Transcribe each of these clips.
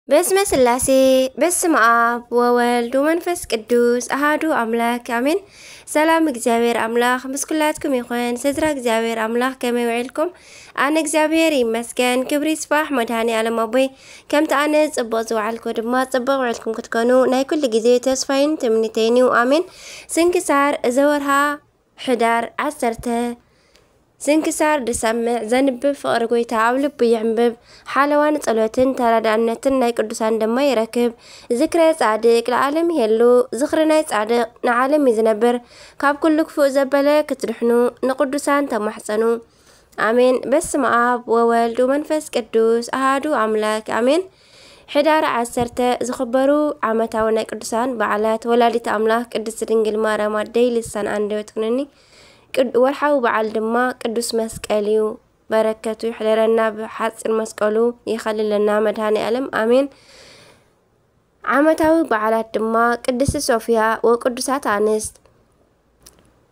በስመ ስላሴ፣ በስመ ኣብ ወወልድ ወመንፈስ ቅዱስ ኣሃዱ ኣምላክ ኣሜን። ሰላም እግዚኣብሔር ኣምላክ ምስ ኩላትኩም ይኹን። ስድራ እግዚኣብሔር ኣምላክ ከመይ ውዒልኩም? ኣነ እግዚኣብሔር ይመስገን፣ ክብሪ ይስፋሕ መድሃኒ ኣለም ኣቦይ። ከምቲ ኣነ ጽቡቕ ዝወዓልኩ ድማ ጽቡቕ ውዒልኩም ክትኮኑ ናይ ኩሉ ግዜ ተስፋይን ትምኒተይን እዩ። ኣሜን። ስንክሳር ዘወርሃ ሕዳር ዓሰርተ። ስንክሳር ድሰምዕ ዘንብብ ፍቕሪ ጎይታ ኣብ ልቡ ይዕንብብ። ሓለዋን ጸሎትን ተራዳእነትን ናይ ቅዱሳን ድማ ይረክብ። ዝክረ ጻድቅ ለዓለም ይሄሉ። ዝኽሪ ናይ ጻድቅ ንዓለም እዩ ዝነብር። ካብ ኩሉ ክፉእ ዘበለ ክትድሕኑ ንቅዱሳን ተማሕጸኑ። ኣሜን። በስመ ኣብ ወወልድ ወመንፈስ ቅዱስ ኣሃዱ ኣምላክ ኣሜን። ሕዳር ዓሰርተ ዝኽበሩ ዓመታዊ ናይ ቅዱሳን በዓላት ወላዲት ኣምላክ ቅድስት ድንግል ማርያም ኣደይ ልሳን ኣንደበት ኩነኒ። ቅድ-፣ ወርሓዊ በዓል ድማ ቅዱስ መስቀል እዩ። በረከቱ ይሕደረና፣ ብሓፂር መስቀሉ ይኸልለና መድሃኔ ዓለም ኣሜን። ዓመታዊ በዓላት ድማ ቅድስት ሶፊያ ወቅዱሳት ኣንስት።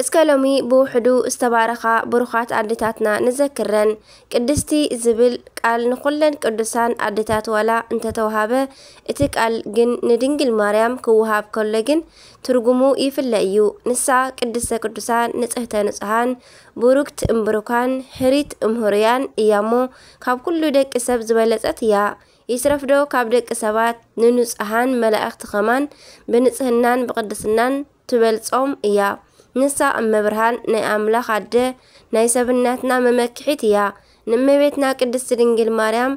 እስከ ሎሚ ብውሕዱ ዝተባረኻ ብሩኻት ኣዴታትና ንዘክረን። ቅድስቲ ዝብል ቃል ንኹለን ቅዱሳን ኣዴታት ዋላ እንተተውሃበ፣ እቲ ቃል ግን ንድንግል ማርያም ክወሃብ ከሎ ግን ትርጉሙ ይፍለ እዩ። ንሳ ቅድስተ ቅዱሳን፣ ንጽህተ ንጹሃን፣ ብሩክት እምብሩካን፣ ህሪት እምህሩያን እያሞ ካብ ኩሉ ደቂ ሰብ ዝበለጸት እያ። ይትረፍዶ ካብ ደቂ ሰባት ንንጹሃን መላእኽቲ ከማን ብንጽህናን ብቅድስናን ትበልጾም እያ። ንሳ እመብርሃን ናይ ኣምላኽ ኣደ ናይ ሰብነትና መመክሒት እያ። ንእመቤትና ቅድስቲ ድንግል ማርያም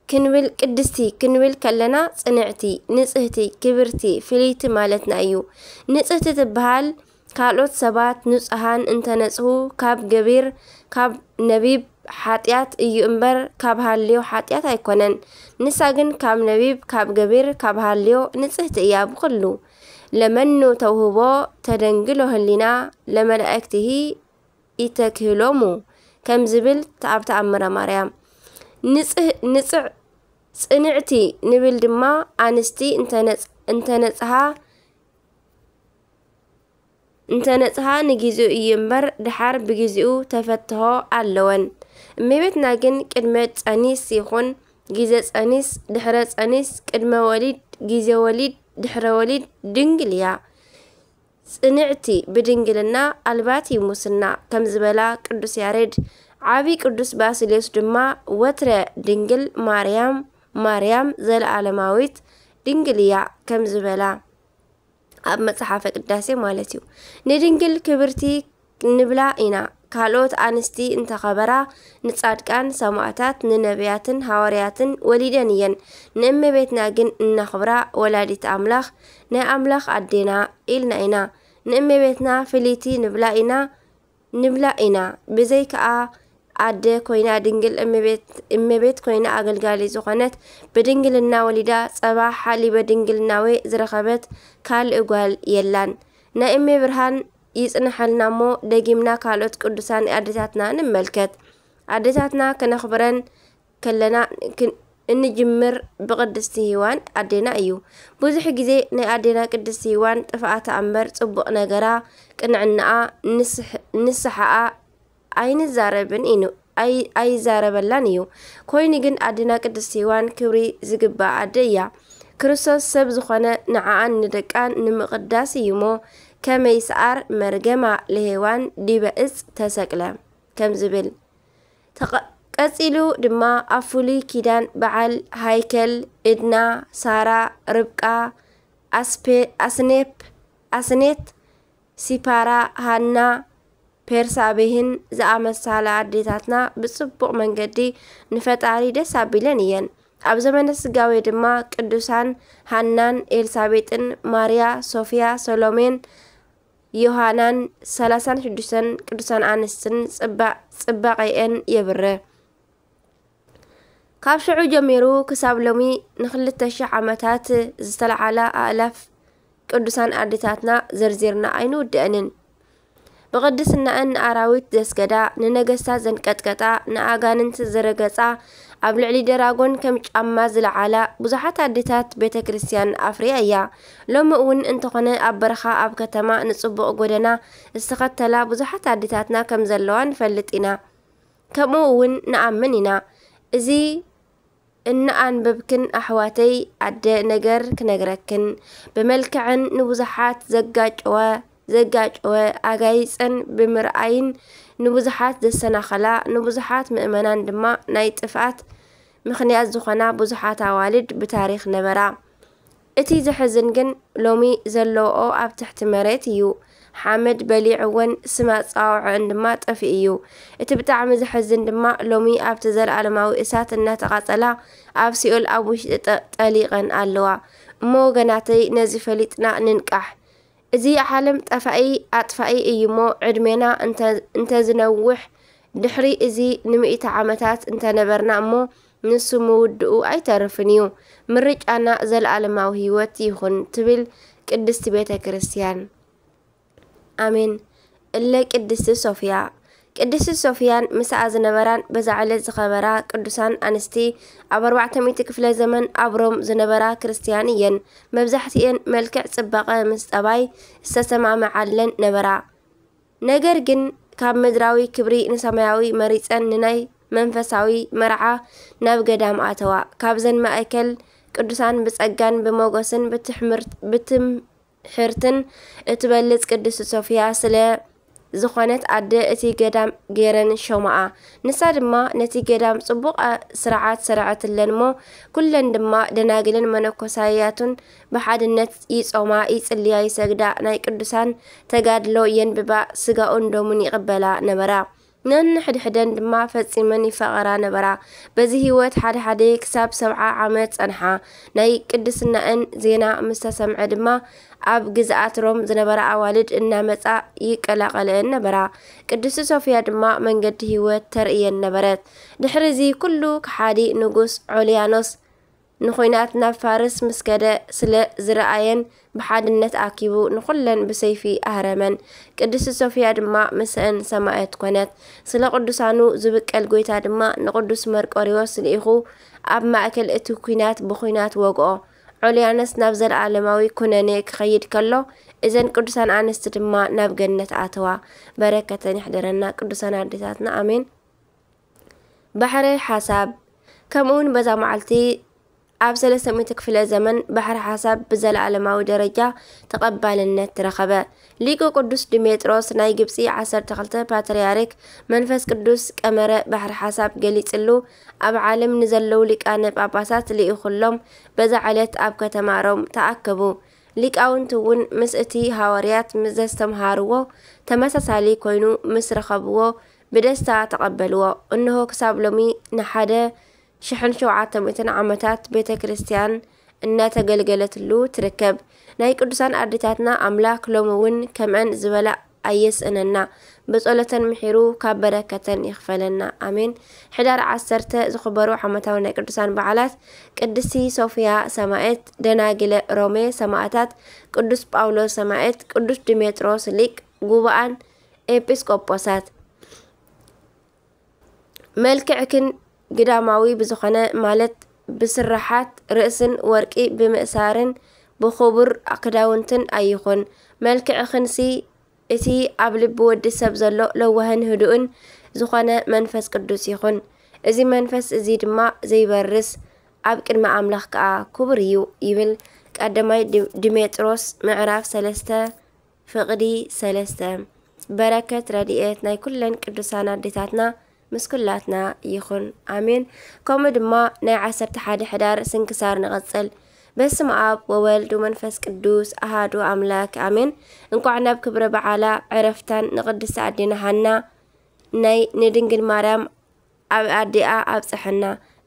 ክንብል ቅድስቲ ክንብል ከለና ጽንዕቲ፣ ንጽህቲ፣ ክብርቲ፣ ፍልይቲ ማለትና እዩ። ንጽህቲ ትበሃል ካልኦት ሰባት ንጹሃን እንተነጽሁ ካብ ገቢር፣ ካብ ነቢብ ሓጢኣት እዩ እምበር ካብ ሃልዮ ሓጢኣት ኣይኮነን። ንሳ ግን ካብ ነቢብ፣ ካብ ገቢር፣ ካብ ሃልዮ ንጽህቲ እያ ብኹሉ። ለመኑ ተውህቦ ተደንግሎ ህሊና ለመላእክቲሂ ኢተክህሎሙ ከም ዝብል ኣብ ተኣምረ ማርያም። ንጽህ-፣ ንጽዕ-፣ ጽንዕቲ ንብል ድማ ኣንስቲ እንተነጽ-፣ እንተነጽሃ፣ እንተነጽሃ ንጊዜኡ እዩ እምበር ድሓር ብጊዜኡ ተፈትሖ ኣለወን። እመቤትና ግን ቅድመ ጸኒስ ይኹን ጊዜ ጸኒስ፣ ድሕረ ጸኒስ፣ ቅድመ ወሊድ፣ ጊዜ ወሊድ፣ ድሕረ ወሊድ ድንግል እያ። ጽንዕቲ ብድንግልና ኣልባቲ ሙስና ከም ዝበላ ቅዱስ ያሬድ። ዓቢ ቅዱስ ባስልዮስ ድማ ወትረ ድንግል ማርያም፣ ማርያም ዘለዓለማዊት ድንግል እያ ከም ዝበላ ኣብ መጽሓፈ ቅዳሴ ማለት እዩ። ንድንግል ክብርቲ ንብላ ኢና። ካልኦት ኣንስቲ እንተኸበራ ንጻድቃን፣ ሰማዕታት፣ ንነቢያትን ሃዋርያትን ወሊደን እየን። ንእመቤትና ግን እነኽብራ ወላዲት ኣምላኽ፣ ናይ ኣምላኽ ኣዴና ኢልና ኢና። ንእመቤትና ፍልይቲ ንብላ ኢና፣ ንብላ ኢና። ብዘይ ከኣ ኣደ ኮይና ድንግል እመቤት፣ እመቤት ኮይና ኣገልጋሊ ዝኾነት ብድንግልና ወሊዳ ጸባ ሓሊበ ድንግልናዌ ዝረኸበት ካልእ ጓል የላን። ናይ እመ ብርሃን ይጽንሐልና እሞ ደጊምና ካልኦት ቅዱሳን ኣዴታትና ንመልከት። ኣዴታትና ክነኽብረን ከለና ክን-፣ እንጅምር ብቅድስቲ ሂዋን ኣዴና እዩ። ብዙሕ ግዜ ናይ ኣዴና ቅድስቲ ሂዋን ጥፍኣታ እምበር ጽቡቕ ነገራ፣ ቅንዕናኣ፣ ንስሕ-፣ ንስሓኣ ኣይንዛረብን ኢኑ፣ ኣይ-፣ ኣይዛረበላን እዩ። ኮይኑ ግን ኣዴና ቅድስቲ ሂዋን ክብሪ ዝግብኣ ኣደ እያ። ክርስቶስ ሰብ ዝኾነ ንዓኣን ንደቃን ንምቕዳስ እዩ እሞ፣ ከመይ ሰኣር መርገማ ለሄዋን ዲበ እጽ ተሰቅለ ከም ዝብል። ተቐ-፣ ቀጺሉ ድማ ኣብ ፍሉይ ኪዳን በዓል ሃይከል፣ እድና፣ ሳራ፣ ርብቃ፣ ኣስፔ-፣ ኣስኔፕ፣ ኣስኔት፣ ሲፓራ፣ ሃና፣ ፔርሳቤህን ዝኣመሳላ ኣዴታትና ብጽቡቕ መንገዲ ንፈጣሪ ደስ ኣቢለን እየን። ኣብ ዘመነ ስጋዌ ድማ ቅዱሳን ሃናን ኤልሳቤጥን፣ ማርያ፣ ሶፊያ፣ ሰሎሜን፣ ዮሃናን ሰላሳን ሽዱሽተን ቅዱሳን ኣንስትን ጽባ-፣ ጽባቐኤን የብርህ። ካብ ሽዑ ጀሚሩ ክሳብ ሎሚ ንክልተ ሽሕ ዓመታት ዝተለዓላ ኣእላፍ ቅዱሳን ኣዴታትና ዘርዚርና ኣይንውድአንን። ብቕድስናኣን ንኣራዊት ዘስገዳ፣ ንነገስታት ዘንቀጥቀጣ፣ ንኣጋንንት ዝረገጻ፣ ኣብ ልዕሊ ደራጎን ከም ጫማ ዝለዓላ ብዙሓት ኣዴታት ቤተ ክርስቲያን ኣፍርያ እያ። ሎሚ እውን እንተኾነ ኣብ በረኻ ኣብ ከተማ ንጽቡቕ ጎደና ዝተኸተላ ብዙሓት ኣዴታትና ከም ዘለዋ ንፈልጥ ኢና። ከምኡ እውን ንኣምን ኢና። እዚ እናኣንበብክን ኣሕዋተይ ኣደ ነገር ክነግረክን ብመልክዕን ንብዙሓት ዘጋጨወ ዘጋጨወ ኣጋይጸን ብምርኣይን ንብዙሓት ዘሰናኸላ ንብዙሓት ምእመናን ድማ ናይ ጥፍኣት ምኽንያት ዝኾና ብዙሓት ኣዋልድ ብታሪኽ ነበራ። እቲ ዘሕዝን ግን ሎሚ ዘለውኦ ኣብ ትሕቲ መሬት እዩ። ሓመድ በሊዕወን ስም ኣጸዋውዐን ድማ ጠፊኡ እዩ። እቲ ብጣዕሚ ዘሕዝን ድማ ሎሚ ኣብቲ ዘለኣለማዊ እሳት እናተቓጸላ ኣብ ሲኦል ኣብ ውሽጢ ጠ- ጠሊቐን ኣለዋ። እሞ ወገናተይ ነዚ ፈሊጥና ንንቃሕ። እዚ ዓለም ጠፋኢ ኣጥፋኢ እዩ እሞ ዕድሜና እንተ- እንተዝነውሕ ድሕሪ እዚ ንምእቲ ዓመታት እንተነበርና እሞ ንሱ ምውድኡ ኣይተርፍን እዩ። ምርጫና ዘለኣለማዊ ህይወት ይኹን ትብል ቅድስቲ ቤተ ክርስቲያን። ኣሜን። እለ ቅድስቲ ሶፍያ ቅድስቲ ሶፍያን ምስኣ ዝነበራን በዛ ዕለት ዝኸበራ ቅዱሳን ኣንስቲ ኣብ ኣርባዕተ ሚእቲ ክፍለ ዘመን ኣብ ሮም ዝነበራ ክርስትያን እየን። መብዛሕትኤን መልክዕ ጽባቐ ምስ ጠባይ ዝተሰማምዓለን ነበራ። ነገር ግን ካብ ምድራዊ ክብሪ ንሰማያዊ መሪጸን ንናይ መንፈሳዊ መርዓ ናብ ገዳም ኣተዋ። ካብዘን ማእከል ቅዱሳን ብጸጋን ብሞገስን ብትሕምርት- ብትምህርትን እትበልጽ ቅድስቲ ሶፍያ ስለ ዝኾነት ኣደ እቲ ገዳም ገይረን ሾማኣ። ንሳ ድማ ነቲ ገዳም ጽቡቕ ስርዓት ሰረዐትለን እሞ ኩለን ድማ ደናግልን መነኮሳያቱን ብሓድነት ይጾማ፣ ይጽልያ፣ ይሰግዳ፣ ናይ ቅዱሳን ተጋድሎ የንብባ፣ ስጋኡን ደሙን ይቕበላ ነበራ። ነንሕድሕደን ድማ ፈጺመን ይፋቐራ ነበራ። በዚ ህይወት ሓደ ሓደ ክሳብ ሰብዓ ዓመት ጸንሓ። ናይ ቅድስናእን ዜና ምስ ተሰምዐ ድማ ኣብ ግዝኣት ሮም ዝነበራ ኣዋልድ እናመጻ ይቀላቐልአን ነበራ። ቅድስቲ ሶፍያ ድማ መንገዲ ህይወት ተርእየን ነበረት። ድሕሪ እዚ ኩሉ ከሓዲ ንጉስ ዖልያኖስ ንኹናት ናብ ፋርስ ምስ ከደ ስለ ዝረኣየን ብሓድነት ኣኪቡ ንኹለን ብሰይፊ ኣህረመን። ቅድስቲ ሶፍያ ድማ ምስአን ሰማእት ኮነት። ስለ ቅዱሳኑ ዝብቀል ጎይታ ድማ ንቅዱስ መርቆሪዎስ ልኢኹ ኣብ ማእከል እቲ ኲናት ብኹናት ወግኦ። ዖልያኖስ ናብ ዘለኣለማዊ ኩነኔ ክኸይድ ከሎ እዘን ቅዱሳን ኣንስቲ ድማ ናብ ገነት ኣተዋ። በረከተን ይሕደረና ቅዱሳን ኣዴታትና ኣሜን። ባሕረ ሓሳብ ከምኡ እውን በዛ መዓልቲ ኣብ ሰለስተ ሚእቲ ክፍለ ዘመን ባሕረ ሓሳብ ብዘለኣለማዊ ደረጃ ተቐባልነት ረኸበ። ሊቁ ቅዱስ ዲሜጥሮስ ናይ ግብጺ ዓሰርተ ክልተ ፓትርያርክ መንፈስ ቅዱስ ቀመረ ባሕረ ሓሳብ ገሊጽሉ ኣብ ዓለም ንዘለዉ ሊቃነ ጳጳሳት ልኢኹሎም በዛ ዕለት ኣብ ከተማ ሮም ተኣከቡ። ሊቃውንቲ እውን ምስ እቲ ሃዋርያት ምስ ዘስተምሃርዎ ተመሳሳሊ ኮይኑ ምስ ረኸብዎ ብደስታ ተቐበልዎ። እንሆ ክሳብ ሎሚ ንሓደ ሽሕን ሸውዓተ ሚእትን ዓመታት ቤተ ክርስቲያን እናተገልገለትሉ ትርከብ። ናይ ቅዱሳን ኣዴታትና ኣምላክ ሎሚ እውን ከምአን ዝበላ ኣየስእነና። ብጸሎተን ምሒሩ ካብ በረከተን ይኽፈለና። ኣሜን። ሕዳር ዓሰርተ ዝኽበሩ ዓመታዊ ናይ ቅዱሳን በዓላት ቅድስቲ ሶፍያ ሰማዕት፣ ደናግለ ሮሜ ሰማዕታት፣ ቅዱስ ጳውሎስ ሰማዕት፣ ቅዱስ ዲሜጥሮስ ሊቅ ጉባኣን ኤጲስቆጶሳት። መልክዕክን ግዳማዊ ብዝኾነ ማለት ብስርሓት ርእስን ወርቂ ብምእሳርን ብኽቡር ክዳውንትን ኣይኹን። መልክዕኽንሲ እቲ ኣብ ልቢ ወዲ ሰብ ዘሎ ለዋህን ህዱእን ዝኾነ መንፈስ ቅዱስ ይኹን። እዚ መንፈስ እዚ ድማ ዘይበርስ ኣብ ቅድሚ ኣምላኽ ከኣ ክቡር እዩ ይብል ቀዳማይ ዲ- ዲሜጥሮስ ምዕራፍ ሰለስተ ፍቕዲ ሰለስተ። በረከት ረድኤት ናይ ኩለን ቅዱሳን ኣዴታትና ምስ ኩላትና ይኹን ኣሜን። ከምኡ ድማ ናይ ዓሰርተ ሓደ ሕዳር ስንክሳር ንቐጽል። በስመ ኣብ ወወልድ ወመንፈስ ቅዱስ ኣሃዱ ኣምላክ ኣሜን። እንኳዕ ናብ ክብረ በዓላ ዕረፍታን ንቅድስቲ ኣዴና ሃና ናይ ንድንግል ማርያም ኣብ ኣዲኣ ኣብፀሐና።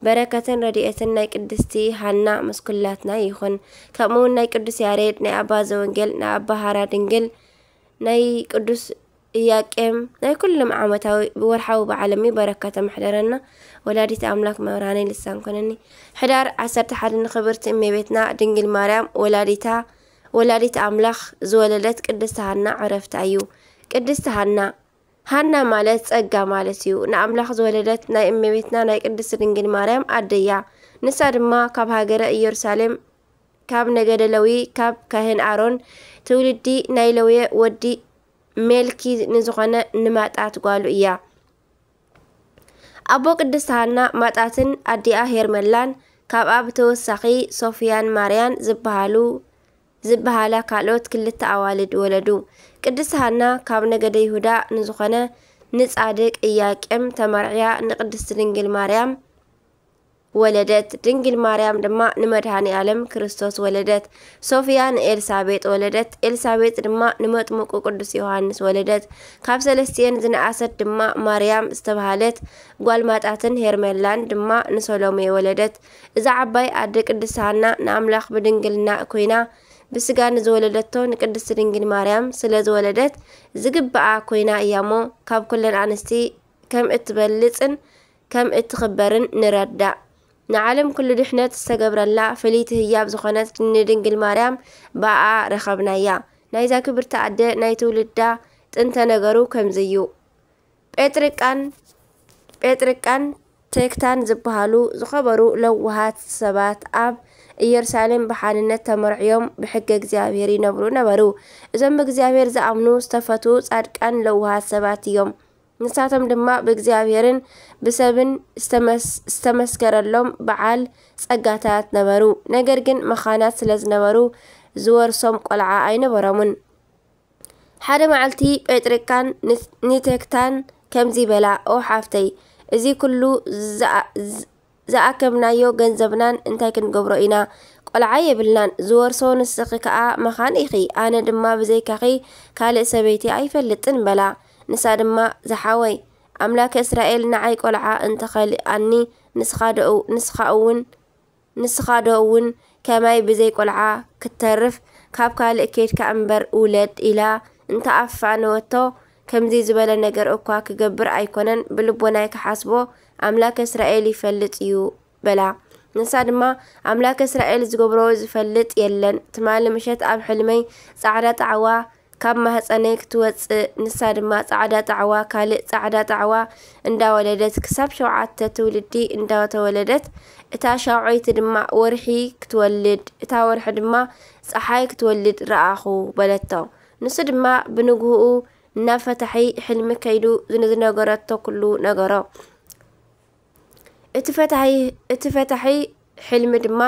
በረከትን ረድኤትን ናይ ቅድስቲ ሃና ምስ ኩላትና ይኹን። ከምኡ እውን ናይ ቅዱስ ያሬድ፣ ናይ ኣባ ዘወንጌል፣ ናይ ኣባ ሃራ ድንግል፣ ናይ ቅዱስ ኢያቄም ናይ ኩሎም ዓመታዊ ወርሓዊ በዓሎም በረከቶም ይሕደረና። ወላዲት ኣምላክ መብርሃነይ ልሳን ኮነኒ። ሕዳር ዓሰርተ ሓደ ንክብርቲ እመቤትና ድንግል ማርያም ወላዲታ ወላዲት ኣምላክ ዝወለደት ቅድስቲ ሃና ዕረፍታ እዩ። ቅድስቲ ሃና ሃና ማለት ጸጋ ማለት እዩ። ንኣምላኽ ዝወለደት ናይ እመቤትና ናይ ቅድስቲ ድንግል ማርያም ኣደ እያ። ንሳ ድማ ካብ ሃገረ ኢየሩሳሌም ካብ ነገደ ለዊ ካብ ካህን ኣሮን ትውልዲ ናይ ለውየ ወዲ ሜልኪ ንዝኾነ ንማጣት ጓሉ እያ። ኣቦ ቅድስቲ ሃና ማጣትን ኣዲኣ ሄርመላን ካብኣ ብተወሳኺ ሶፍያን ማርያን ዝበሃሉ ዝበሃላ ካልኦት ክልተ ኣዋልድ ወለዱ። ቅድስቲ ሃና ካብ ነገደ ይሁዳ ንዝኾነ ንጻድቅ ኢያቄም ተመርዕያ ንቅድስቲ ድንግል ማርያም ወለደት። ድንግል ማርያም ድማ ንመድኃኔ ዓለም ክርስቶስ ወለደት። ሶፍያ ንኤልሳቤጥ ወለደት። ኤልሳቤጥ ድማ ንመጥምቁ ቅዱስ ዮሐንስ ወለደት። ካብ ሰለስቲኤን ዝነኣሰት ድማ ማርያም ዝተባህለት ጓል ማጣትን ሄርሜላን ድማ ንሰሎሜ ወለደት። እዛ ዓባይ ኣደ ቅድስቲ ሃና ንኣምላኽ ብድንግልና ኮይና ብስጋ ንዝወለደቶ ንቅድስቲ ድንግል ማርያም ስለ ዝወለደት ዝግብኣ ኮይና እያሞ ካብ ኩለን ኣንስቲ ከም እትበልጽን ከም እትኽበርን ንረዳእ። ንዓለም ኩሉ ድሕነት ዝተገብረላ ፍልይቲ ህያብ ዝኾነት ንድንግል ማርያም ብኣኣ ረኸብናያ። ናይዛ ክብርቲ ኣደ ናይ ትውልዳ ጥንተ ነገሩ ከምዚ እዩ። ጴጥርቃን ጴጥርቃን ቴክታን ዝበሃሉ ዝኸበሩ ለዋሃት ሰባት ኣብ ኢየሩሳሌም ብሓንነት ተመርዕዮም ብሕገ እግዚኣብሔር ይነብሩ ነበሩ። እዞም ብእግዚኣብሔር ዝኣምኑ ዝተፈትዉ ጻድቃን ለዋሃት ሰባት እዮም። ንሳቶም ድማ ብእግዚኣብሔርን ብሰብን ዝተመስ- ዝተመስከረሎም በዓል ጸጋታት ነበሩ። ነገር ግን መኻናት ስለ ዝነበሩ ዝወርሶም ቆልዓ ኣይነበሮምን። ሓደ መዓልቲ ጴጥርቃን ን- ንቴክታን ከምዚ በላ፣ ኦ ሓፍተይ፣ እዚ ኩሉ ዝኣ- ዝ- ዝኣከብናዮ ገንዘብናን እንታይ ክንገብሮ ኢና? ቆልዓ የብልናን፣ ዝወርሶ ንስኺ ከኣ መኻን ኢኺ፣ ኣነ ድማ ብዘይካኺ ካልእ ሰበይቲ ኣይፈልጥን በላ። ንሳ ድማ፣ ዝሓወይ፣ ኣምላከ እስራኤል ንዓይ ቆልዓ እንተኸልኣኒ፣ ንስኻ ደኡ ንስኻ እውን ንስኻ ዶ እውን ከማይ ብዘይ ቆልዓ ክትተርፍ ካብ ካልእ ኬድካ እምበር ውለድ ኢላ እንተኣፋነወቶ፣ ከምዚ ዝበለ ነገር እኳ ክገብር ኣይኮነን፣ ብልቦናይ ክሓስቦ ኣምላክ እስራኤል ይፈልጥ እዩ በላ። ንሳ ድማ ኣምላክ እስራኤል ዝገብሮ ዝፈልጥ የለን። ትማሊ ምሸት ኣብ ሕልመይ ጻዕዳ ጣዕዋ ካብ ማህጸነይ ክትወጽእ፣ ንሳ ድማ ጻዕዳ ጣዕዋ፣ ካልእ ጻዕዳ ጣዕዋ እንዳወለደት ክሳብ ሸውዓተ ትውልዲ እንዳተወለደት፣ እታ ሻውዓይቲ ድማ ወርሒ ክትወልድ፣ እታ ወርሒ ድማ ጸሓይ ክትወልድ ረኣኹ በለቶ። ንሱ ድማ ብንግህኡ ናብ ፈታሒ ሕልሚ ከይዱ ንዝነገረቶ ኩሉ ነገሮ። እቲ ፈታሒ እቲ ፈታሒ ሕልሚ ድማ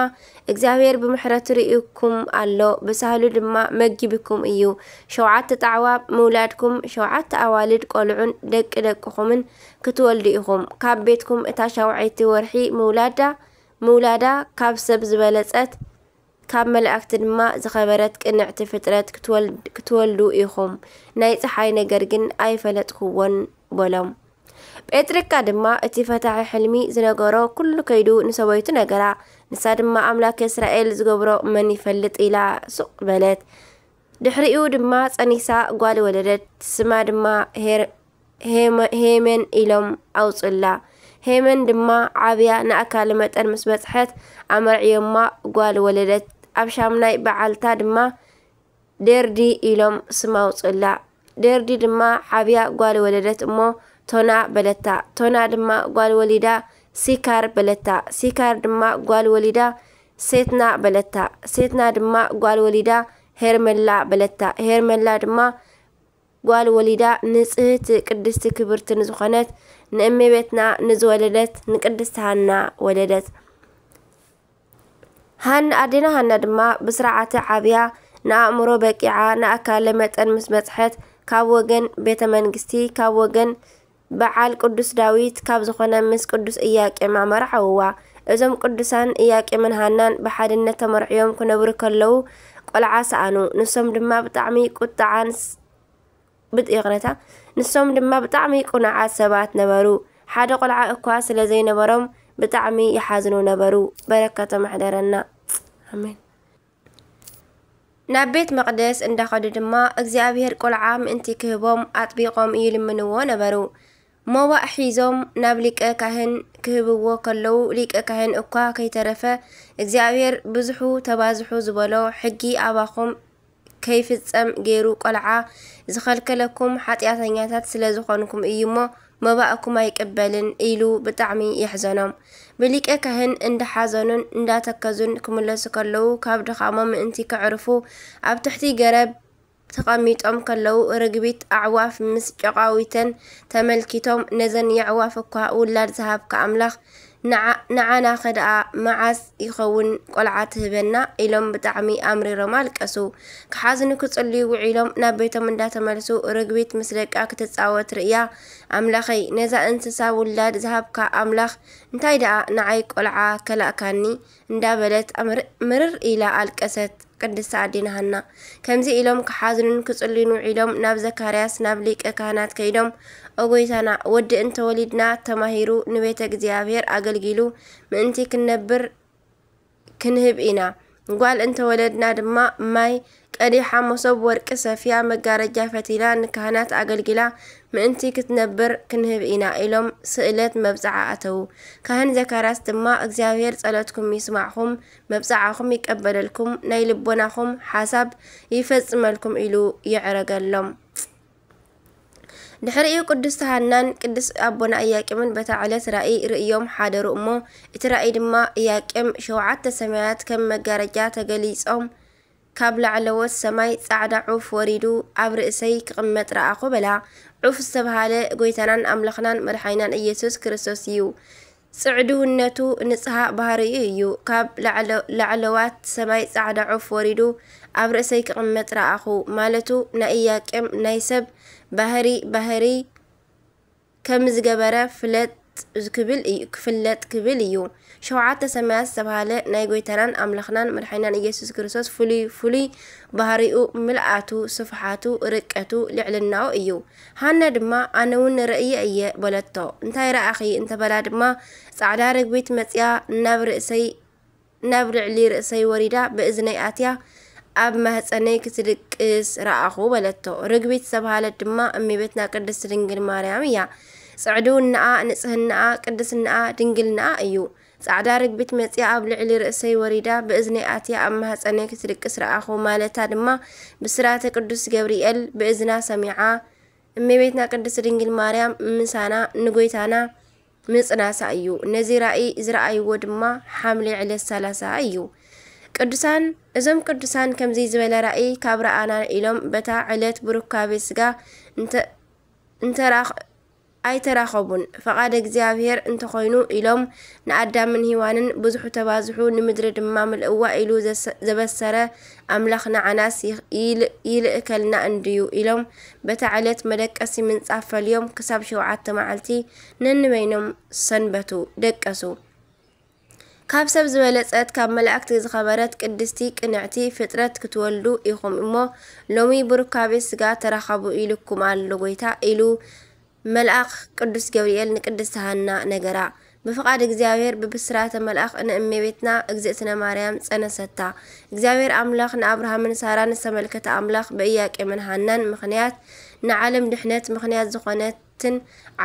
እግዚኣብሔር ብምሕረቱ ርእዩኩም ኣሎ፣ ብሳህሉ ድማ መጊብኩም እዩ። ሸውዓተ ጣዕዋ ምውላድኩም፣ ሸውዓተ ኣዋልድ ቆልዑን ደቂ ደቅኹምን ክትወልዱ ኢኹም። ካብ ቤትኩም እታ ሻውዓይቲ ወርሒ ምውላዳ ምውላዳ ካብ ሰብ ዝበለጸት ካብ መላእክቲ ድማ ዝኸበረት ቅንዕቲ ፍጥረት ክትወልድ- ክትወልዱ ኢኹም። ናይ ጸሓይ ነገር ግን ኣይፈለጥኩዎን በሎም። ጴጥርካ ድማ እቲ ፈታሒ ሕልሚ ዝነገሮ ኩሉ ከይዱ ንሰበይቱ ነገራ። ንሳ ድማ ኣምላክ እስራኤል ዝገብሮ መን ይፈልጥ ኢላ ሱቕ በለት። ድሕሪኡ ድማ ጸኒሳ ጓል ወለደት። ስማ ድማ ሄር- ሄመ- ሄመን ኢሎም ኣውጹላ። ሄመን ድማ ዓብያ ንኣካለ መጠን ምስ በጽሐት ኣመርዕዮማ ጓል ወለደት። ኣብ ሻምናይ በዓልታ ድማ ደርዲ ኢሎም ስም ኣውጹላ። ደርዲ ድማ ዓብያ ጓል ወለደት እሞ ቶና በለታ። ቶና ድማ ጓል ወሊዳ ሲካር በለታ። ሲካር ድማ ጓል ወሊዳ ሴትና በለታ። ሴትና ድማ ጓል ወሊዳ ሄርመላ በለታ። ሄርመላ ድማ ጓል ወሊዳ ንጽህት ቅድስቲ ክብርቲ ንዝኾነት ንእመቤትና ንዝወለደት ንቅድስቲ ሃና ወለደት። ሃን ኣዴና ሃና ድማ ብስርዓተ ዓብያ ንኣእምሮ በቂዓ ንኣካለ መጠን ምስ በጽሐት ካብ ወገን ቤተ መንግስቲ ካብ ወገን በዓል ቅዱስ ዳዊት ካብ ዝኾነ ምስ ቅዱስ ኢያቄም ኣመርዓውዋ። እዞም ቅዱሳን ኢያቄምን ሃናን ብሓድነት ተመርዕዮም ክነብሩ ከለዉ ቆልዓ ሰኣኑ። ንሶም ድማ ብጣዕሚ ቁጥዓን ስ- ብጥ- ይቕረታ፣ ንሶም ድማ ብጣዕሚ ቁኑዓት ሰባት ነበሩ። ሓደ ቆልዓ እኳ ስለ ዘይነበሮም ብጣዕሚ ይሓዝኑ ነበሩ። በረከቶም ይሕደረና። ኣሜን። ናብ ቤት መቕደስ እንዳኸዱ ድማ እግዚኣብሔር ቆልዓ ምእንቲ ክህቦም ኣጥቢቖም ይልምንዎ ነበሩ። መዋእ ሒዞም ናብ ሊቀ ካህን ክህብዎ ከለዉ ሊቀ ካህን እኳ ከይተረፈ እግዚኣብሔር ብዙሑ ተባዝሑ ዝበሎ ሕጊ ኣባኹም ከይፍጸም ገይሩ ቆልዓ ዝኸልከለኩም ሓጢኣተኛታት ስለ ዝኾንኩም እዩ እሞ መባእኩም ኣይቅበልን ኢሉ ብጣዕሚ የሕዘኖም። ብሊቀ ካህን እንዳሓዘኑን እንዳተከዙን ክምለሱ ከለዉ ካብ ድኻሞም ምእንቲ ከዕርፉ ኣብ ትሕቲ ገረብ ተቐሚጦም ከለዉ ርግቢት ኣዕዋፍ ምስ ጨቓዊተን ተመልኪቶም ነዘን የዕዋፍ እኳ ውላድ ዝሃብካ ኣምላኽ ንዓናኸ ደኣ መዓስ ይኸውን ቆልዓ ትህበና? ኢሎም ብጣዕሚ ኣምሪሮም ኣለቀሱ። ክሓዝኑ ክጽልዩ ውዒሎም ናብ ቤቶም እንዳተመልሱ፣ ርግቢት ምስ ደቃ ክትጻወት ርእያ፣ ኣምላኸይ፣ ነዛ እንስሳ ውላድ ዝሃብካ ኣምላኽ፣ እንታይ ደኣ ንዓይ ቆልዓ ከላእካኒ? እንዳበለት ምርር ኢላ ኣለቀሰት። ቅድስቲ ኣዴና ሃና። ከምዚ ኢሎም ክሓዝኑን ክጽልዩን ውዒሎም ናብ ዘካርያስ ናብ ሊቀ ካህናት ከይዶም፣ ኦ ጎይታና፣ ወዲ እንተወሊድና ተማሂሩ ንቤተ እግዚኣብሔር ኣገልጊሉ ምእንቲ ክንነብር ክንህብ ኢና። ጓል እንተወለድና ድማ ማይ ቀዲሓ፣ መሶብ ወርቂ ሰፍያ፣ መጋረጃ ፈቲላ፣ ንካህናት ኣገልጊላ ምእንቲ ክትነብር ክንህብ ኢና ኢሎም ስእለት መብጽዓ ኣተዉ። ካህን ዘካርያስ ድማ እግዚኣብሔር ጸሎትኩም ይስማዕኹም፣ መብጽዓኹም ይቀበለልኩም፣ ናይ ልቦናኹም ሓሳብ ይፈጽመልኩም ኢሉ የዕረገሎም። ድሕሪኡ ቅድስቲ ሃናን ቅዱስ ኣቦና ኢያቄምን በታ ዕለት ራእይ ርእዮም ሓደሩ እሞ፣ እቲ ራእይ ድማ ኢያቄም ሸውዓተ ሰማያት ከም መጋረጃ ተገሊጾም፣ ካብ ላዕለዎት ሰማይ ጻዕዳ ዑፍ ወሪዱ ኣብ ርእሰይ ክቕመጥ ረኣኹ በላ። ዑፍ ዝተባህለ ጎይታናን ኣምላኽናን መድሓኒናን ኢየሱስ ክርስቶስ እዩ። ጽዕድውነቱ ንጽሃ ባህርዩ እዩ። ካብ ላዕለዋት ሰማይ ጻዕዳ ዑፍ ወሪዱ ኣብ ርእሰይ ክቕመጥ ረኣኹ ማለቱ ናይ ኢያቄም ናይ ሰብ ባህሪ ባህሪ ከም ዝገበረ ፍለጥ ክብል እዩ፣ ክፍለጥ ክብል እዩ። ሸውዓተ ሰማያት ዝተባህለ ናይ ጎይታናን ኣምላኽናን መድሓኒናን ኢየሱስ ክርስቶስ ፍሉይ ፍሉይ ባህሪኡ፣ ምልኣቱ፣ ስፍሓቱ፣ ርቀቱ፣ ልዕልናኡ እዩ። ሃና ድማ ኣነ እውን ርእየ እየ በለቶ። እንታይ ረኣኺ እንተበላ ድማ ጻዕዳ ርግቢት መጽያ ናብ ርእሰይ ናብ ልዕሊ ርእሰይ ወሪዳ ብእዝነይ ኣትያ ኣብ ማህፀነይ ክትድቅስ ረኣኹ በለቶ። ርግቢት ዝተባህለት ድማ እመቤትና ቅድስት ድንግል ማርያም እያ። ጽዕድውናኣ፣ ንጽህናኣ፣ ቅድስናኣ፣ ድንግልናኣ እዩ። ጻዕዳ ርግቢት መጽያ ኣብ ልዕሊ ርእሰይ ወሪዳ ብእዝነይ ኣትያ ኣብ ማህፀነይ ክትድቅስ ረኣኹ ማለታ ድማ ብስራተ ቅዱስ ገብርኤል ብእዝና ሰሚዓ እመቤትና ቅድስት ድንግል ማርያም ምሳና ንጎይታና ምጽናሳ እዩ። ነዚ ራእይ ዝረኣይዎ ድማ ሓምሌ ዕለት ሰላሳ እዩ። ቅዱሳን እዞም ቅዱሳን ከምዚ ዝበለ ራእይ ካብ ረኣና ኢሎም በታ ዕለት ብሩካቤ ስጋ እንተ እንተራኽ ኣይተራኸቡን። ፈቓድ እግዚኣብሔር እንተኾይኑ ኢሎም ንኣዳምን ሂዋንን ብዙሑ ተባዝሑ ንምድሪ ድማ ምልእዋ ኢሉ ዘበሰረ ኣምላኽ ንዓናስ ይልእከልና እንድዩ ኢሎም በታ ዕለት መደቀሲ ምንጻፍ ፈልዮም ክሳብ ሸውዓተ መዓልቲ ነንበይኖም ሰንበቱ፣ ደቀሱ። ካብ ሰብ ዝበለጸት ካብ መላእክት ዝኸበረት ቅድስቲ ቅንዕቲ ፍጥረት ክትወልዱ ኢኹም እሞ ሎሚ ብሩካቤ ስጋ ተራኸቡ ኢሉኩም ኣሎ ጎይታ ኢሉ መልኣኽ ቅዱስ ገብርኤል ንቅድስቲ ሃና ነገራ። ብፍቓድ እግዚኣብሔር ብብስራተ መልኣኽ ንእመቤትና እግዝእትነ ማርያም ጸነሰታ። እግዚኣብሔር ኣምላኽ ንኣብርሃምን ሳራን ዝተመልከተ ኣምላኽ ብኢያቄምን ሃናን ምኽንያት ንዓለም ድሕነት ምኽንያት ዝኾነትን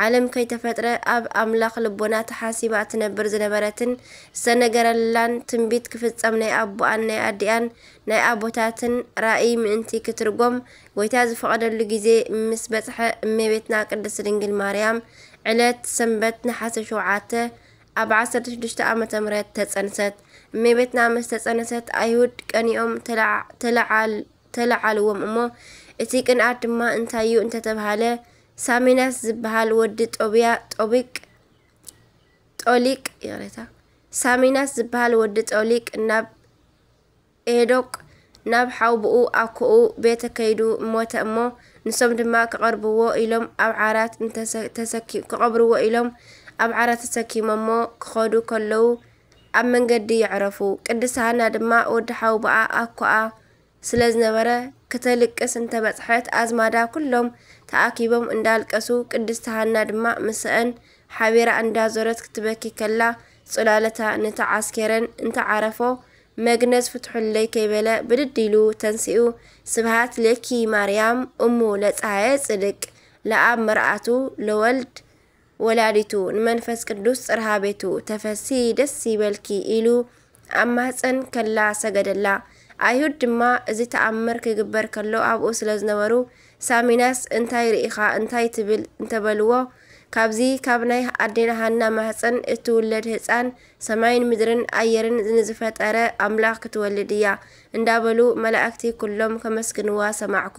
ዓለም ከይተፈጥረ ኣብ ኣምላኽ ልቦና ተሓሲባ ትነብር ዝነበረትን ዝተነገረላን ትንቢት ክፍጸም ናይ ኣቦኣን ናይ ኣዲኣን ናይ ኣቦታትን ራእይ ምእንቲ ክትርጎም ጎይታ ዝፈቐደሉ ግዜ ምስ በጽሐ እመቤትና ቅድስት ድንግል ማርያም ዕለት ሰንበት ነሓሰ ሸውዓተ ኣብ ዓሰርተ ሽዱሽተ ዓመተ ምህረት ተጸንሰት። እመቤትና ምስ ተጸነሰት ኣይሁድ ቀኒኦም ተለዓልዎም እሞ እቲ ቅንኣት ድማ እንታይ እዩ እንተተባህለ ሳሚናስ ዝበሃል ወዲ ጦብያ ጦቢቅ ጦሊቅ ይቕሬታ ሳሚናስ ዝበሃል ወዲ ጦሊቅ ናብ ኤዶቅ ናብ ሓውብኡ ኣኮኡ ቤተ ከይዱ ሞተ እሞ ንሶም ድማ ክቐርብዎ ኢሎም ኣብ ዓራት እንተሰ- ተሰኪ- ክቐብርዎ ኢሎም ኣብ ዓራት ተሰኪሞሞ ክኸዱ ከለዉ ኣብ መንገዲ የዕረፉ። ቅድስቲ ሃና ድማ ወዲ ሓውብኣ ኣኮኣ ስለ ዝነበረ ክተልቅስ እንተበጽሐት ኣዝማዳ ኩሎም ተኣኪቦም እንዳልቀሱ ቅድስቲ ሃና ድማ ምስአን ሓቢራ እንዳዞረት ክትበኪ ከላ ጽላለታ ንተዓስኬረን እንተዓረፎ መግነዝ ፍትሑለይ ከይበለ ብድድ ኢሉ ተንሲኡ ስብሃት ለኪ ማርያም እሙ ለፀሃየ ጽድቅ ለኣብ መርኣቱ ለወልድ ወላዲቱ ንመንፈስ ቅዱስ ጽርሃ ቤቱ ተፈሲ ደስ ይበልኪ ኢሉ ኣብ ማህፀን ከላ ሰገደላ። ኣይሁድ ድማ እዚ ተኣምር ክግበር ከሎ ኣብኡ ስለ ዝነበሩ ሳሚናስ እንታይ ርኢኻ እንታይ ትብል እንተበልዎ ካብዚ ካብ ናይ ኣዴና ሃና ማህፀን እትውለድ ህፃን ሰማይን ምድርን ኣየርን ንዝፈጠረ ኣምላኽ ክትወልድ እያ እንዳበሉ መላእክቲ ኩሎም ከመስግንዋ ሰማዕኩ።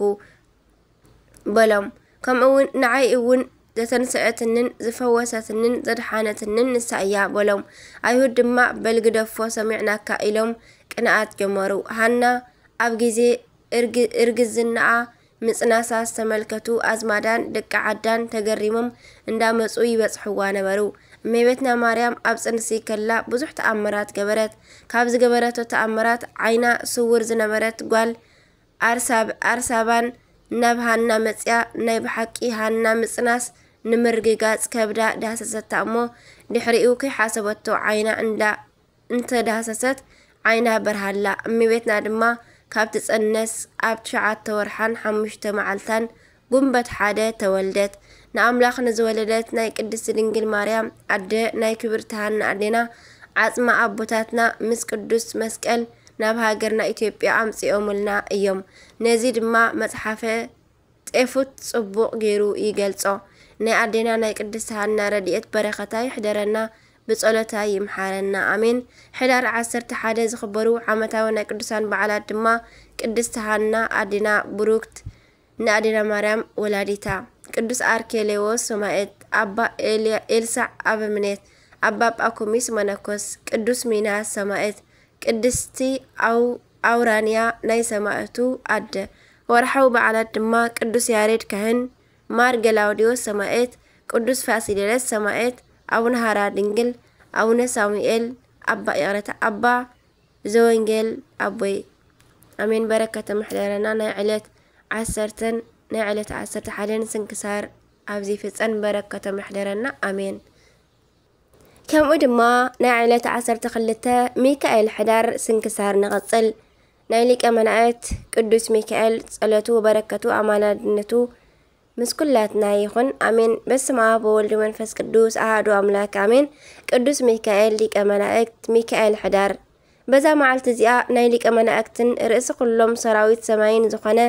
በሎም። ከምኡ እውን ንዓይ እውን ዘተንስአትንን ዝፈወሰትንን ዘድሓነትንን ንሳ እያ በሎም። ኣይሁድ ድማ በል ግደፎ፣ ሰሚዕናካ ኢሎም ቅንኣት ጀመሩ። ሃና ኣብ ግዜ እርግ- እርግዝናኣ ምጽናሳ ዝተመልከቱ ኣዝማዳን ደቂ ዓዳን ተገሪሞም እንዳመጹ ይበጽሕዋ ነበሩ። እመቤትና ማርያም ኣብ ጽንሲ ከላ ብዙሕ ተኣምራት ገበረት። ካብ ዝገበረቶ ተኣምራት ዓይና ስውር ዝነበረት ጓል ኣርሳብ ኣርሳባን ናብ ሃና መጽያ ናይ ብሓቂ ሃና ምጽናስ ንምርግጋጽ ከብዳ ዳህሰሰታ እሞ ድሕሪኡ ከይሓሰበቶ ዓይና እንዳ እንተዳህሰሰት ዓይና በርሃላ። እመቤትና ድማ ካብ ትጸነስ ኣብ ትሽዓተ ወርሓን ሓሙሽተ መዓልታን ጉንበት ሓደ ተወልደት። ንኣምላኽ ንዝወለደት ናይ ቅድስቲ ድንግል ማርያም ኣደ ናይ ክብርቲ ሃና ኣዴና ዓጽማ ኣቦታትና ምስ ቅዱስ መስቀል ናብ ሃገርና ኢትዮጵያ ኣምጺኦምልና እዮም። ነዚ ድማ መጽሓፈ ጤፉት ጽቡቕ ገይሩ ይገልጾ። ናይ ኣዴና ናይ ቅድስቲ ሃና ረድኤት በረኸታ ይሕደረና፣ ብጸሎታ ይምሓረና። ኣሜን። ሕዳር ዓሰርተ ሓደ ዝኽበሩ ዓመታዊ ናይ ቅዱሳን በዓላት ድማ ቅድስቲ ሃና ኣዴና ብሩክት፣ ንኣዴና ማርያም ወላዲታ፣ ቅዱስ ኣርኬሌዎስ ሰማዕት፣ ኣባ ኤልያ- ኤልሳዕ ኣበምኔት፣ ኣባ ጳኩሚስ መነኮስ፣ ቅዱስ ሚናስ ሰማዕት፣ ቅድስቲ ኣው- ኣውራንያ ናይ ሰማዕቱ ኣደ። ወርሓዊ በዓላት ድማ ቅዱስ ያሬድ ካህን፣ ማር ገላውዲዮስ ሰማዕት፣ ቅዱስ ፋሲለደስ ሰማዕት፣ ኣቡነ ሃራ ድንግል፣ ኣቡነ ሳሙኤል፣ ኣባ ይቕረታ፣ ኣባ ዘወንጌል ኣቦይ። ኣሜን። በረከተ ምሕደረና ናይ ዕለት ዓሰርተን ናይ ዕለት ዓሰርተ ሓደን ስንክሳር ኣብዚ ፍጸን በረከተ ምሕደረና። ኣሜን። ከምኡ ድማ ናይ ዕለት ዓሰርተ ክልተ ሚካኤል ሕዳር ስንክሳር ንቐጽል። ናይ ሊቀ መላእክት ቅዱስ ሚካኤል ጸሎቱ በረከቱ ኣማላድነቱ ምስ ኩላትና ይኹን፣ ኣሜን። በስመ ኣብ ወወልድ ወመንፈስ ቅዱስ ኣሃዱ ኣምላክ፣ ኣሜን። ቅዱስ ሚካኤል ሊቀ መላእክት፣ ሚካኤል ሕዳር። በዛ መዓልቲ እዚኣ ናይ ሊቀ መላእክትን ርእሲ ኩሎም ሰራዊት ሰማይን ዝኾነ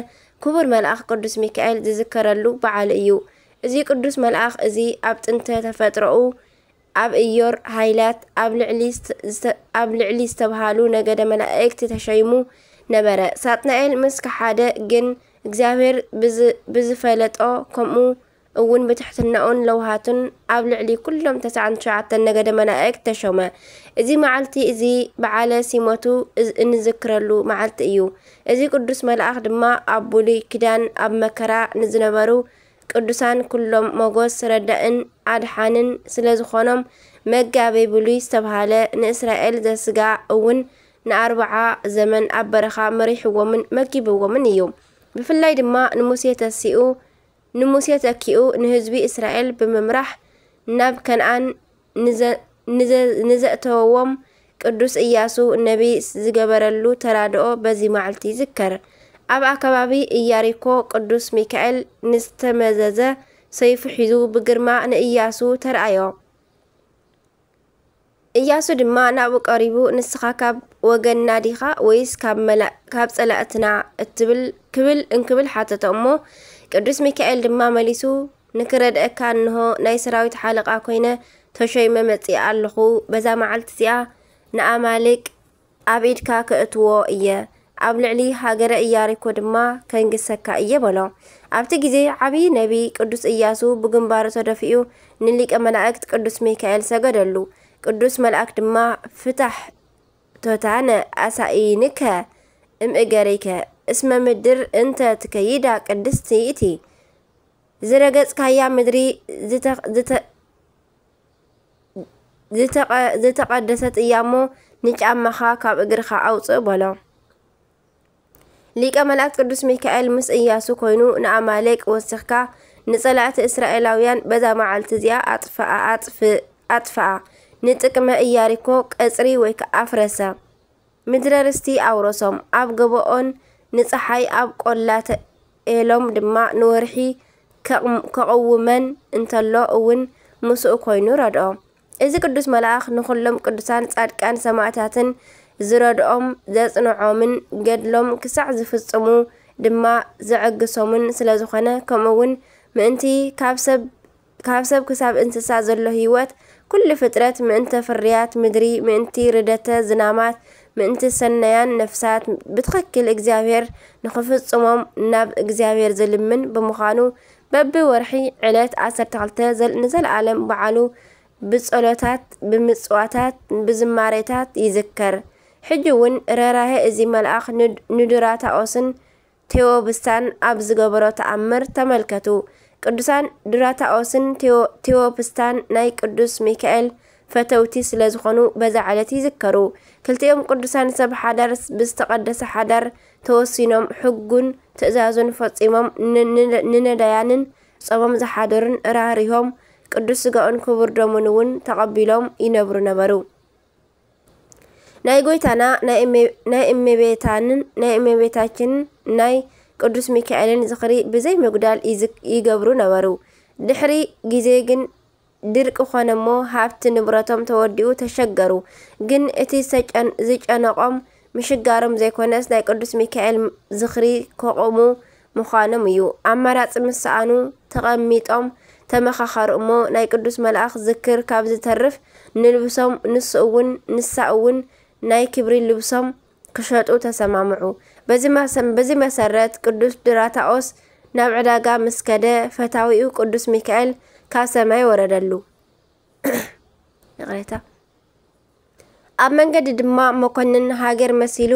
ክቡር መልኣኽ ቅዱስ ሚካኤል ዝዝከረሉ በዓል እዩ። እዚ ቅዱስ መልኣኽ እዚ ኣብ ጥንተ ተፈጥሮኡ ኣብ እዮር ሃይላት ኣብ ልዕሊ ዝተ- ዝተ- ኣብ ልዕሊ ዝተብሃሉ ነገደ መላእክት ተሸይሙ ነበረ። ሳጥናኤል ምስ ከሓደ ግን እግዚኣብሔር ብዝ- ብዝፈለጦ ከምኡ እውን ብትሕትናኡን ለውሃቱን ኣብ ልዕሊ ኩሎም ተስዓን ትሽዓተን ነገደ መላእክት ተሾመ። እዚ መዓልቲ እዚ በዓለ ሲመቱ እዝ- እንዝክረሉ መዓልቲ እዩ። እዚ ቅዱስ መልኣኽ ድማ ኣብ ብሉይ ኪዳን ኣብ መከራ ንዝነበሩ ቅዱሳን ኩሎም ሞጎስ ረዳእን ኣድሓንን ስለ ዝኾኖም መጋቤ ብሉይ ዝተብሃለ ንእስራኤል ዘስጋ እውን ንኣርብዓ ዘመን ኣብ በረኻ መሪሕዎምን መጊብዎምን እዩ። ብፍላይ ድማ ንሙሴ ተሲኡ ንሙሴ ተኪኡ ንህዝቢ እስራኤል ብምምራሕ ናብ ከነኣን ንዘ- ንዘ- ንዘእተወዎም ቅዱስ ኢያሱ ነቢ ዝገበረሉ ተራድኦ በዚ መዓልቲ ይዝከር። ኣብ ኣከባቢ ኢያሪኮ ቅዱስ ሚካኤል ንዝተመዘዘ ሰይፉ ሒዙ ብግርማ ንኢያሱ ተርኣዮ። ኢያሱ ድማ ናብኡ ቀሪቡ፣ "ንስኻ ካብ ወገንና ዲኻ ወይስ ካብ መላ- ካብ ጸላእትና?" እትብል ክብል እንክብል ሓተቶ። እሞ ቅዱስ ሚካኤል ድማ መሊሱ፣ "ንክረድአካ እንሆ ናይ ሰራዊት ሓለቓ ኮይነ ተሾይመ መጺአ ኣለኹ። በዛ መዓልቲ እዚኣ ንኣማሌቅ ኣብ ኢድካ ከእትዎ እየ፣ ኣብ ልዕሊ ሃገረ ኢያሪኮ ድማ ከንግሰካ እየ" በሎ። ኣብቲ ግዜ ዓብዪ ነቢ ቅዱስ ኢያሱ ብግንባሩ ተደፊኡ ንሊቀ መላእክት ቅዱስ ሚካኤል ሰገደሉ። ቅዱስ መልኣክ ድማ፣ "ፍታሕ ቶታነ ኣሳኢንከ እምእገሪከ እስመ ምድር እንተ ትከይዳ ቅድስቲ ይእቲ፣ ዝረገጽካያ ምድሪ ዝተ- ዝተ- ዝተቐ- ዝተቐደሰት እያ እሞ ንጫማኻ ካብ እግርኻ ኣውጽእ" በሎ። ሊቀ መላእክት ቅዱስ ሚካኤል ምስ ኢያሱ ኮይኑ፣ "ንኣማሌቅ ወሲኽካ ንጸላእቲ እስራኤላውያን በዛ መዓልቲ እዚኣ ኣጥፍኣ ኣጥፍእ ኣጥፍኣ፣ ንጥቅመ ኢያሪኮ ቀጽሪ ወይ ከኣ ኣፍረሰ፣ ምድረ ርስቲ ኣውረሶም፣ ኣብ ገበኦን ንጸሓይ ኣብ ቆላ ተኤሎም ድማ ንወርሒ ከቕም- ከቐውመን እንተሎ እውን ምስኡ ኮይኑ ረድኦ። እዚ ቅዱስ መልኣኽ ንኹሎም ቅዱሳን ጻድቃን ሰማዕታትን ዝረድኦም ዘጽንዖምን ገድሎም ክሳዕ ዝፍጽሙ ድማ ዘዐግሶምን ስለ ዝኾነ፣ ከምኡ እውን ምእንቲ ካብ ሰብ ካብ ሰብ ክሳብ እንስሳ ዘሎ ህይወት፣ ኩሉ ፍጥረት ምእንተ ፍርያት ምድሪ፣ ምእንቲ ርደተ ዝናማት፣ ምእንቲ ሰናያን ነፍሳት ብትኽክል እግዚኣብሔር ንኽፍጽሞም ናብ እግዚኣብሔር ዝልምን ብምዃኑ፣ በብወርሒ ዕለት ዓሰርተ ክልተ ዘል-፣ ንዘለኣለም በዓሉ ብጸሎታት፣ ብምጽዋታት፣ ብዝማሬታት ይዝከር። ሕጂ እውን ርህራሄ እዚ መልኣኽ ንድ-፣ ንዱራታኦስን ቴዎብስታን ኣብ ዝገበሮ ተኣምር ተመልከቱ። ቅዱሳን ዱራታኦስን ቴዎ-፣ ቴዎብስታን ናይ ቅዱስ ሚካኤል ፈተውቲ ስለ ዝኾኑ በዛ ዕለት ይዝከሩ። ክልቲኦም ቅዱሳን ሰብ ሓዳር ብዝተቐደሰ ሓዳር ተወሲኖም፣ ሕጉን ትእዛዙን ፈጺሞም፣ ን-፣ ን-፣ ንነዳያንን ጾሞም ዝሓደሩን ራህሪሆም፣ ቅዱስ ስጋኡን ክቡር ደሙን እውን ተቐቢሎም ይነብሩ ነበሩ። ናይ ጎይታና ናይ እመ-፣ ናይ እመቤታንን ናይ እመቤታችንን ናይ ቅዱስ ሚካኤልን ዝኽሪ ብዘይ ምጉዳል ይዝክ-፣ ይገብሩ ነበሩ። ድሕሪ ግዜ ግን ድርቂ ኾነ እሞ ሃብቲ ንብረቶም ተወዲኡ ተሸገሩ። ግን እቲ ዝተጨን-፣ ዝጨነቖም ምሽጋሮም ዘይኮነስ ናይ ቅዱስ ሚካኤል ዝኽሪ ከቑሙ ምዃኖም እዩ። ኣማራጺ ምስ ሰኣኑ ተቐሚጦም ተመኻኸሩ እሞ ናይ ቅዱስ መልኣኽ ዝክር ካብ ዝተርፍ ንልብሶም ንሱ እውን ንሳ እውን ናይ ክብሪ ልብሶም ክሸጡ ተሰማምዑ። በዚ መሰ-፣ በዚ መሰረት ቅዱስ ድራታኦስ ናብ ዕዳጋ ምስ ከደ ፈታዊኡ ቅዱስ ሚካኤል ካብ ሰማይ ወረደሉ። ይቕሬታ። ኣብ መንገዲ ድማ መኮንን ሃገር መሲሉ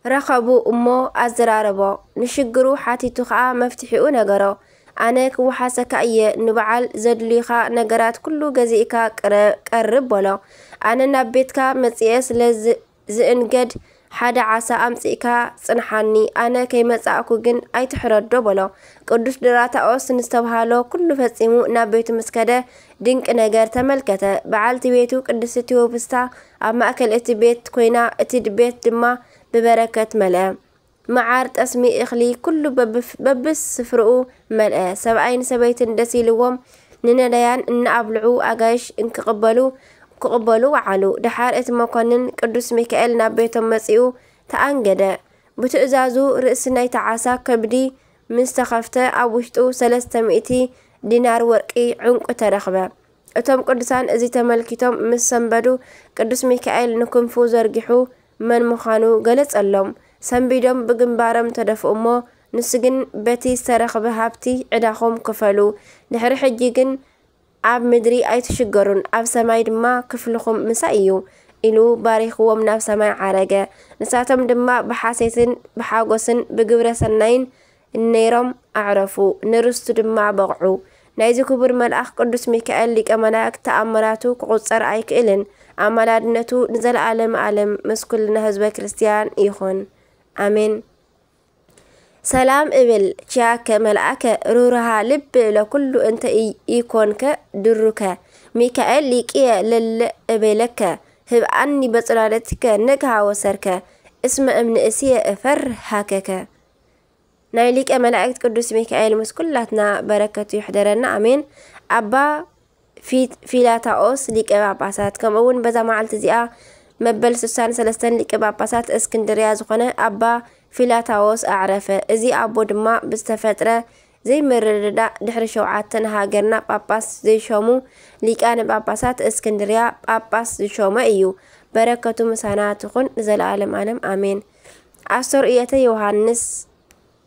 ረኸቡ እሞ ኣዘራረቦ። ንሽግሩ ሓቲቱ ኸኣ መፍትሒኡ ነገሮ። ኣነ ክወሓሰካ እየ፣ ንበዓል ዘድልዩኻ ነገራት ኩሉ ገዚእካ ቅረ-፣ ቀርብ በሎ። ኣነ ናብ ቤትካ መጺኤ ስለ ዝ-፣ ዝእንገድ ሓደ ዓሳ ኣምጺእካ ጽንሓኒ፣ ኣነ ከይመጻእኩ ግን ኣይትሕረዶ በሎ። ቅዱስ ድራታኦስ ንዝተባህሎ ኩሉ ፈጺሙ ናብ ቤቱ ምስ ከደ ድንቂ ነገር ተመልከተ። በዓልቲ ቤቱ ቅድስቲ ቴዎብስታ ኣብ ማእከል እቲ ቤት ኮይና፣ እቲ ድ-፣ ቤት ድማ ብበረከት መልአ። መዓር፣ ጠስሚ፣ እኽሊ፣ ኩሉ በብፍ-፣ በብስፍርኡ መልአ። ሰብኣይን ሰበይትን ደስ ኢልዎም ንነዳያን እናኣብልዑ ኣጋይሽ እንክቕበሉ፣ ክቕበሉ ወዓሉ። ደሓር እቲ መኮንን ቅዱስ ሚካኤል ናብ ቤቶም መጺኡ ተኣንገደ። ብትእዛዙ ርእሲ ናይቲ ዓሳ ከብዲ ምስ ተኸፍተ ኣብ ውሽጡ ሰለስተ ሚእቲ ዲናር ወርቂ ዕንቁ ተረኽበ። እቶም ቅዱሳን እዚ ተመልኪቶም ምስ ሰንበዱ ቅዱስ ሚካኤል ንክንፉ ዘርጊሑ መን ምዃኑ ገለጸሎም። ሰንቢዶም ብግንባሮም ተደፍኡ እሞ ንሱ ግን በቲ ዝተረኽበ ሃብቲ ዕዳኹም ክፈሉ። ድሕሪ ሕጂ ግን ኣብ ምድሪ ኣይትሽገሩን፣ ኣብ ሰማይ ድማ ክፍልኹም ምሳይ እዩ ኢሉ ባሪኽዎም ናብ ሰማይ ዓረገ። ንሳቶም ድማ ብሓሴትን ብሓጎስን ብግብረ ሰናይን ነይሮም ኣዕረፉ፣ ንርስቱ ድማ በቕዑ። ናይዚ ክቡር መልኣኽ ቅዱስ ሚካኤል ሊቀ መላእክት ተኣምራቱ ክቑጸር ኣይክእልን። ኣማላድነቱ ንዘለዓለመ ዓለም ምስ ኩልና ህዝበ ክርስቲያን ይኹን። ኣሜን። ሰላም እብል ኪያከ መልኣከ ሩሩሃ ልብ ለኩሉ እንተ ኢ-፣ ኢኮንከ ድሩከ ሚካኤል ሊቅየ ለለ እቤለከ ህብኣኒ በጽላሎትከ ነግሃ ወሰርከ እስመ እምንእስየ እፈርሃከከ። ናይ ሊቀ መላእክት ቅዱስ ሚካኤል ምስ ኩላትና በረከቱ ይሕደረና፣ ኣሜን። ኣባ ፊ-፣ ፊላታኦስ ሊቀ ጳጳሳት፣ ከምኡ እውን በዛ መዓልቲ እዚኣ መበል ስሳን ሰለስተን ሊቀ ጳጳሳት እስክንድርያ ዝኾነ ኣባ ፊላታዎስ ኣዕረፈ። እዚ ኣቦ ድማ ብዝተፈጥረ ዘይምርድዳእ ድሕሪ ሸውዓተ ንሃገርና ጳጳስ ዘይሾሙ ሊቃነ ጳጳሳት እስክንድርያ ጳጳስ ዝሾመ እዩ። በረከቱ ምሳና ትኹን ንዘለዓለም ዓለም ኣሜን። ኣስተርእዮተ ዮሃንስ፣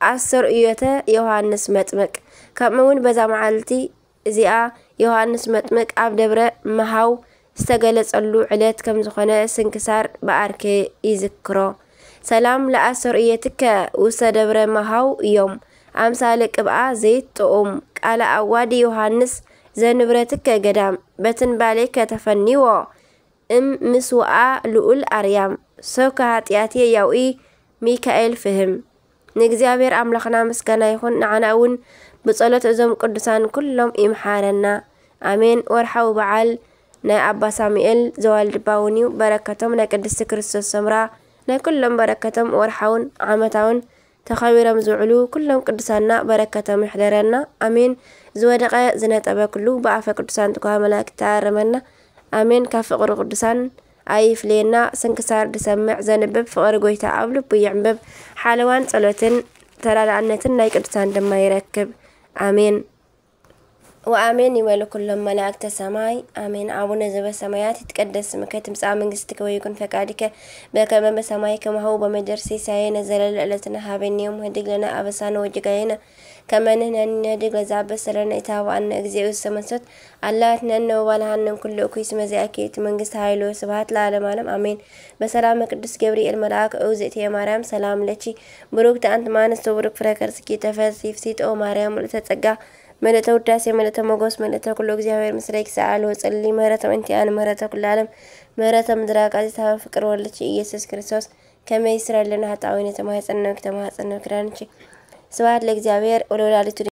ኣስተርእዮተ ዮሃንስ መጥምቅ። ከምኡ እውን በዛ መዓልቲ እዚኣ ዮሃንስ መጥምቅ ኣብ ደብረ መሃው ዝተገለጸሉ ዕለት ከም ዝኾነ ስንክሳር ብኣርኬ ይዝክሮ። ሰላም ለኣስተርእየትከ ውስተ ደብረ መሃው እዮም፣ ኣምሳለ ቅብኣ ዘይት ጥዑም፣ ቃለ ኣዋዲ ዮሃንስ ዘንብረትከ ገዳም፣ በትንባሌከ ተፈኒዎ እም ምስዋኣ ልኡል ኣርያም፣ ሰብከ ኃጢአትየ ያውኢ ሚካኤል ፍህም። ንእግዚኣብሔር ኣምላኽና ምስጋና ይኹን፣ ንዓና እውን ብጸሎት እዞም ቅዱሳን ኩሎም ይምሓረና። ኣሜን። ወርሓዊ በዓል ናይ ኣባ ሳሙኤል ዘዋልድባ እውን እዩ። በረከቶም ናይ ቅድስቲ ክርስቶስ ሰምራ ናይ ኩሎም በረከቶም ወርሓውን ዓመታውን ተኸቢሮም ዝውዕሉ ኩሎም ቅዱሳንና በረከቶም ይሕደረና። ኣሜን። ዝወደቐ ዝነጠበ ኩሉ ብኣፈ ቅዱሳን ትጉሃ መላእክት ተኣረመና። ኣሜን። ካብ ፍቕሪ ቅዱሳን ኣይፍለየና። ስንክሳር ዝሰምዕ ዘንብብ ፍቕሪ ጎይታ ኣብ ልቡ ይዕንብብ። ሓለዋን ጸሎትን ተራዳእነትን ናይ ቅዱሳን ድማ ይረክብ። ኣሜን። ወአሜን ይበሉ ኩሎም መላእክተ ሰማይ። አሜን። አቡነ ዘበሰማያት ይትቀደስ ስምከ ትምጻእ መንግስትከ ወይኩን ፈቃድከ በከመ በሰማይ ከማሁ በምድር። ሲሳየነ ዘለለ ዕለትነ ሀበነ ዮም። ህድግ ለነ አበሳነ ወጌጋየነ ከመ ንሕነኒ ንህድግ ለዘአበሰ ለነ። ኢታብአነ እግዚኦ ውስተ መንሱት አላ አድሕነነ ወባልሐነ እምኩሉ እኩይ። እስመ ዚአከ ይእቲ መንግስት ኃይል ወስብሐት ለዓለመ ዓለም አሜን። በሰላመ ቅዱስ ገብርኤል መልአክ እግዝእትየ ማርያም ሰላም ለኪ ብሩክት አንቲ እም አንስት ወብሩክ ፍሬ ከርስኪ ተፈሲ ፍሲቶ ማርያም ምልዕተ ጸጋ ምልዕተ ውዳሴ ምልዕተ ሞገስ ምልዕተ ኩሉ። እግዚአብሔር ምስሌኪ ሰአሊ ወጸሊ ምህረተ እንቲአን ምህረተ ኩሉ ዓለም ምህረተ ምድረ አቃዚታ ፍቅር ወልድኪ ኢየሱስ ክርስቶስ ከመ ይስረይ ለነ ኃጣውኢነ። ተማሕጸነኪ ተማሕጸነኪ ኪዳንኪ። ስብሐት ለእግዚአብሔር ወለወላዲቱ